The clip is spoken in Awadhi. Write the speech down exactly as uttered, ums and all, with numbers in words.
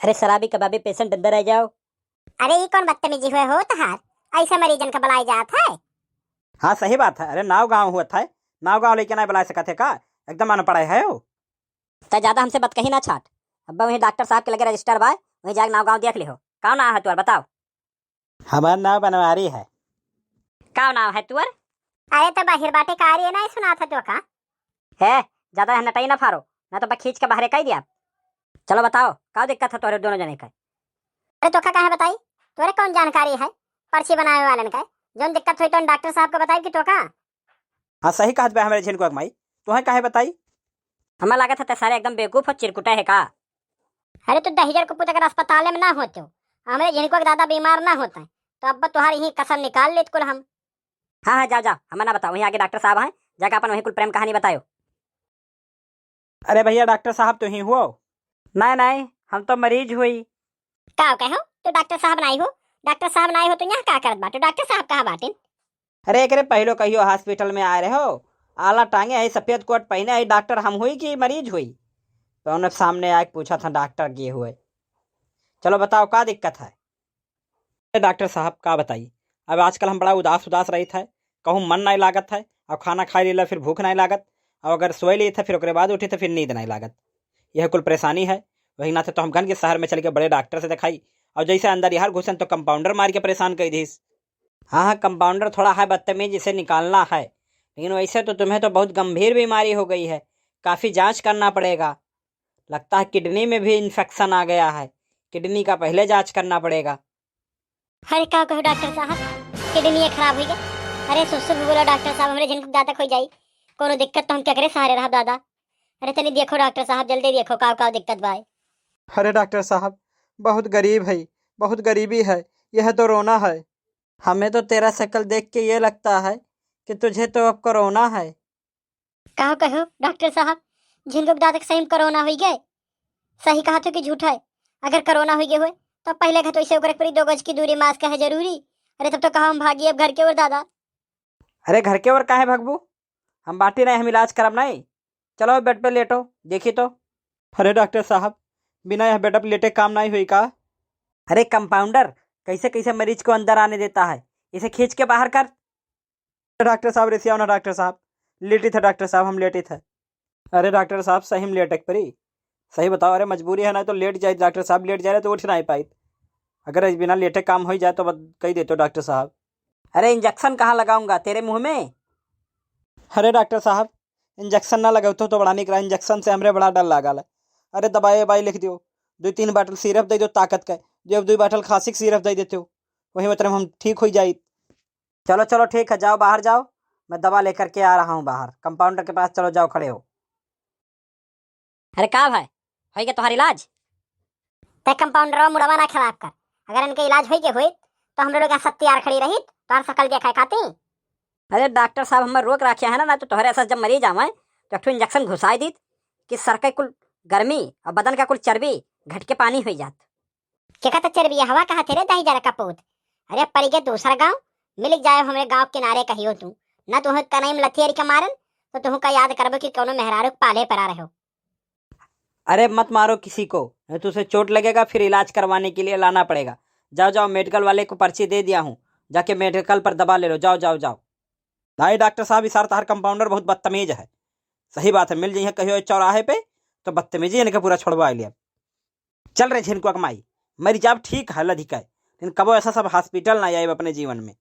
अरे शराबी कबाबी patient अंदर आ जाओ। अरे ई कौन बदतमीजी हुए हो तहार? ऐसे मरीजन का बुलाई जात है? हाँ सही बात है। अरे नाव गाँव हुआ था, नाव गाँव लेके ना बुला सकत है का? एकदम अनपढ़ है हो। त ज्यादा हमसे बतकही ना छाट। अब वहीं डॉक्टर साहब के लगे register बा, वहीं जाके नाव गाँव देख लिहो। का नाव है तोर बताओ? हमार नाव बनवारी है। का नाव है तोर? अरे त बाहिर बाटे का रे, ना सुनात है तो का? हे, ज्यादा है नटाई ना फारो, ना तो बा खींच के बाहरे कई दिया। चलो बताओ, का दिक्कत है तोरे दोनों जने का? अरे तोका काहे बताई? तोरे कौन जानकारी है पर्ची बनावे वालन का? जौन दिक्कत होई तो डॉक्टर साहब को बताई कि तोका। हाँ सही कहत बा हमरे झिनकुआ के माई, तोहे काहे बताई? हमें लागत है ते सारे एकदम बेवकूफ और चिरकुटा है का? अरे तू दहिजर को पूत अगर अस्पताल में ना होते हो, हमरे झिनकुआ के दादा बीमार ना होते हैं, तो अब तुहार यही कसर निकाल लेत कुल हम। हाँ हाँ जाओ जाओ, हमें ना बताओ, वहीं आगे डॉक्टर साहब हैं, जाके अपन वहीं कुल प्रेम कहानी बतायो। अरे भैया डॉक्टर साहब तो ही हुओ? नहीं नहीं, हम तो मरीज हुई। का कहो? तो डॉक्टर साहब नहीं हो? डॉक्टर साहब नहीं हो तो यहाँ का करत बाटो? डॉक्टर साहब कहाँ बाटिन? अरे एकरे पहलो कहियो hospital में आए रहो, आला टांगे है, सफेद कोट पहने है, डॉक्टर हम हुई कि मरीज हुई? तो उन्हें सामने आके पूछा था डॉक्टर के हुए। चलो बताओ का दिक्कत है? अरे डॉक्टर साहब का बताई, अब आजकल हम बड़ा उदास उदास रहित है, कहूँ मन नहीं लागत है, और खाना खाई लेला फिर भूख नहीं लागत, और अगर सोए लेत है फिर ओकरे बाद उठी तो फिर नींद नहीं लागत। यह कुल परेशानी है। वही नाते तो हम गन के शहर में चल के बड़े डॉक्टर से दिखाई, और जैसे अंदर यार घुसन तो कंपाउंडर मार के परेशान कर दीस। हाँ हाँ कंपाउंडर थोड़ा है बदतमीज, इसे निकालना है, लेकिन वैसे तो तुम्हें तो बहुत गंभीर बीमारी हो गई है, काफ़ी जांच करना पड़ेगा। लगता है किडनी में भी इन्फेक्शन आ गया है, किडनी का पहले जांच करना पड़ेगा। अरे का कहो डॉक्टर साहब, किडनी खराब हुई गई? अरे सुसु भी बोला डॉक्टर साहब, हमरे झिनकुआ के दादा खोई जाई, कोनो दिक्कत तो हम केकरे सहारे रहब दादा? अरे तनी देखो डॉक्टर साहब, जल्दी देखो का का दिक्कत बा। अरे डॉक्टर साहब, बहुत गरीब है, बहुत गरीबी है, यह तो रोना है। हमें तो तेरा शक्ल देख के ये लगता है कि तुझे तो अब कोरोना है। का कहो डॉक्टर साहब, झिनकुआ के दादा के सही में कोरोना हुई गए? सही कहा तो कि झूठा है? अगर कोरोना हुई गए हुए तो पहले कहा तो इसे ओकरे परी दो गज की दूरी, मास्क है जरूरी। अरे तब तो कहा हम भागी अब घर के ओर दादा। अरे घर के ओर काहे भगबू? हम बाटी नहीं, हम इलाज करब नहीं। चलो बेड पे लेटो, देखी तो। अरे डॉक्टर साहब, बिना यह बेड पे लेटे काम नहीं हुई का? अरे कंपाउंडर, कैसे कैसे मरीज को अंदर आने देता है, इसे खींच के बाहर कर। डॉक्टर साहब रिसियाओ ना डॉक्टर साहब, लेटी था डॉक्टर साहब, हम लेटी था। अरे डॉक्टर साहब सही में लेटे के परी, सही बताओ। अरे मजबूरी है ना तो लेट जाए डॉक्टर साहब, लेट जाए तो उठ नहीं पाई। अगर बिना लेटे काम हो जाए तो बत-, कही देते हो डॉक्टर साहब। अरे इंजेक्शन कहाँ लगाऊंगा तेरे मुंह में? अरे डॉक्टर साहब, इंजेक्शन ना लगाओ तो, तो बड़ा निक रहा, इंजेक्शन से हमरे बड़ा डर लागल है। अरे दवाई ववाई लिख दियो, दो तीन बाटल सिरप दे दो ताकत का, जो अब दो बाटल खांसी के सिरप दे देते हो, वही मतलब हम ठीक हो जाई। चलो चलो ठीक है, जाओ बाहर जाओ, मैं दवा लेकर के आ रहा हूँ बाहर, कंपाउंडर के पास चलो, जाओ खड़े हो। अरे का भाई, होई गया तुम्हारा इलाज? ते कंपाउंडरवा मुड़वा ना खराब कर, अगर इनके इलाज होई के होई तो हम लोग यहाँ सब तैयार खड़ी रही, तो हम सकल देखा खाती। अरे डॉक्टर साहब, हमें रोक रखे है ना, ना तो तोहरे ऐसा जब मरीज आवे तो एक ठो इंजेक्शन घुसाई दीत कि सर के कुल गर्मी और बदन का कुल चर्बी घट के पानी हो जात। के का तो चर्बी हवा कहा थे रे दही जरा कपूत। अरे परी के दूसर गाँव मिल जाए, हमरे गाँव किनारे कहियो तू, ना तुह कनई में लथियरी के मारन तो तुह का याद करबो कि कौनो मेहरारू के पाले परा रहो। अरे मत मारो किसी को, नहीं तो उसे चोट लगेगा, फिर इलाज करवाने के लिए लाना पड़ेगा। जाओ जाओ, मेडिकल वाले को पर्ची दे दिया हूँ, जाके मेडिकल पर दवा ले लो, जाओ जाओ जाओ। नहीं डॉक्टर साहब, इस सार तहार कंपाउंडर बहुत बदतमीज है। सही बात है, मिल जाइए कहियो चौराहे पे तो बदतमीजी इनके पूरा छोड़वा लिया। चल रे झिनकुआ के माई, मरी जाब ठीक है लधिका, लेकिन कबो ऐसा सब हॉस्पिटल ना आए अपने जीवन में।